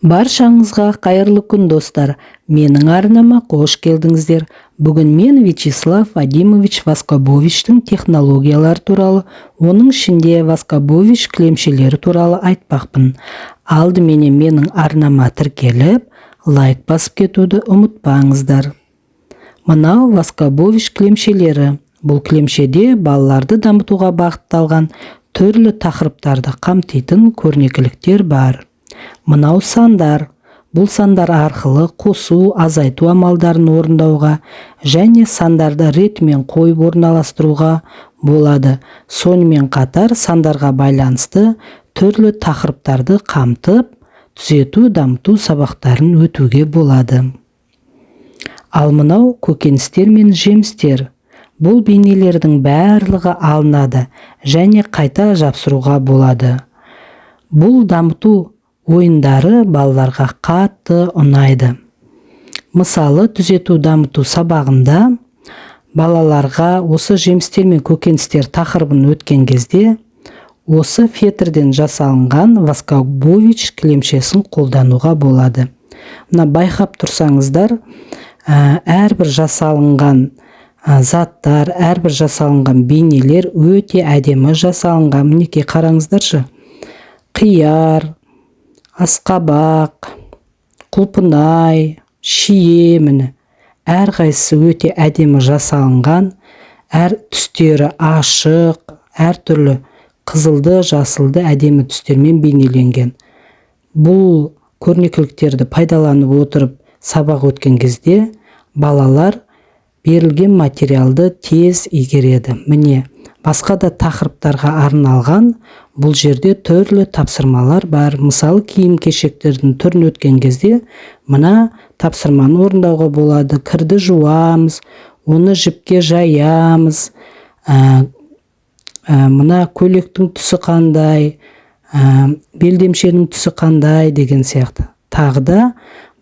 Баршаңызға қайырлы күн, достар! Менің арнама қош келдіңіздер. Бүгін мен Вячеслав Вадимович Воскобовичтің технологиялары туралы, оның ішінде Воскобович кілемшелері туралы айтпақпын. Алдыменен менің арнама тіркеліп, лайк басып кетуді ұмытпаңыздар. Мынау Воскобович кілемшелері. Бұл кілемшеде балаларды дамытуға бағытталған түрлі тақырыптарды қамтитын көрнекіліктер бар. Мынау сандар. Бұл сандар арқылы қосу, азайту амалдарын орындауға және сандарды ретімен қойып орналастыруға болады. Сонымен қатар сандарға байланысты түрлі тақырыптарды қамтып, түзету, дамыту сабақтарын өтуге болады. Ал мынау көкөністер мен жемістер. Бұл бейнелердің барлығы алынады және қайта жапсыруға болады. Бұл дамыту ойындары балаларға қатты ұнайды. Мысалы, түзету, дамыту сабағында балаларға осы жемістер мен көкөністер тақырыбын өткен кезде осы фетрден жасалынған Воскобович кілемшесін қолдануға болады. Мына байқап тұрсаңыздар, әрбір жасалынған заттар, әрбір жасалынған бейнелер өте әдемі жасалынған. Мінекей, қараңыздаршы: қияр, асқабақ, құлпынай, шие, міне, әрқайсысы өте әдемі жасалынған. Әр түстері ашық, әртүрлі қызылды, жасылды әдемі түстермен бейнеленген. Бұл көрнекіліктерді пайдаланып отырып сабақ өткен кезде балалар берілген материалды тез игереді. Міне, басқа да тақырыптарға арналған бұл жерде түрлі тапсырмалар бар. Мысалы, киім кешектердің түрін өткен кезде мына тапсырманы орындауға болады: кірді жуамыз, оны жіпке жаямыз, мына көйлектің түсі қандай, белдемшенің түсі қандай деген сияқты. Тағы да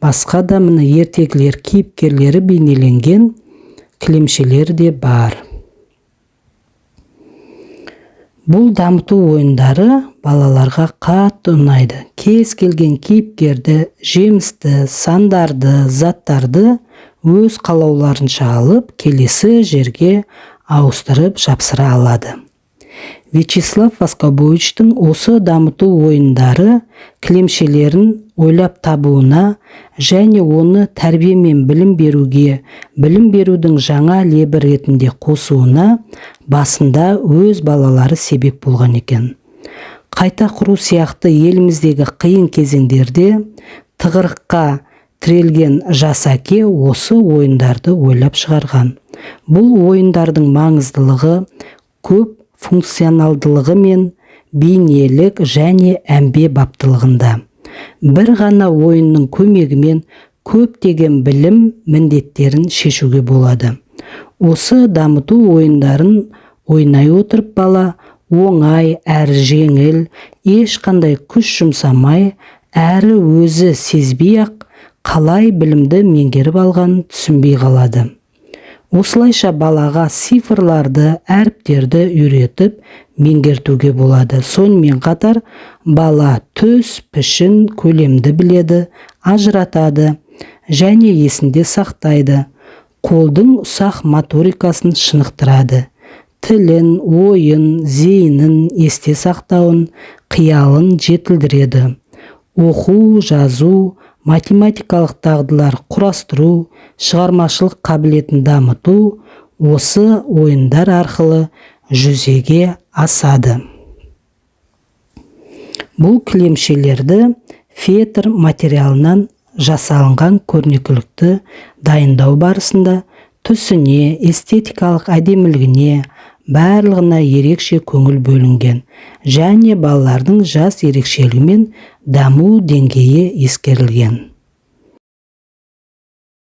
басқа да, міне, ертегілер кейіпкерлері бейнеленген кілемшелер де бар. Бұл дамыту ойындары балаларға қатты ұнайды. Кез келген кейіпкерді, жемісті, сандарды, заттарды өз қалауларынша алып, келесі жерге ауыстырып жапсыра алады. Вячеслав Воскобовичтің осы дамыту ойындары кілемшелерін ойлап табуына және оны тәрбие мен білім беруге, білім берудің жаңа лебі ретінде қосуына басында өз балалары себеп болған екен. Қайта құру сияқты еліміздегі қиын кезеңдерде тығырыққа тірелген жас әке осы ойындарды ойлап шығарған. Бұл ойындардың маңыздылығы көп функционалдылығы мен бейнелік және әмбебаптылығында. Бір ғана ойынның көмегімен көптеген білім міндеттерін шешуге болады. Осы дамыту ойындарын ойнай отырып, бала оңай әрі жеңіл, ешқандай күш жұмсамай әрі өзі сезбей ақ қалай білімді меңгеріп алғанын түсінбей қалады. Осылайша балаға цифрларды, әріптерді үйретіп, меңгертуге болады. Сонымен қатар бала түс, пішін, көлемді біледі, ажыратады және есінде сақтайды, қолдың ұсақ моторикасын шынықтырады, тілін, ойын, зейінін, есте сақтауын, қиялын жетілдіреді. Оқу, жазу, математикалық дағдылар құрастыру, шығармашылық қабілетін дамыту осы ойындар арқылы жүзеге асады. Бұл кілемшелерді фетр материалынан жасалынған көрнекілікті дайындау барысында түсіне, эстетикалық әдемілігіне, барлығына ерекше көңіл бөлінген және балалардың жас ерекшелігі мен даму деңгейі ескерілген.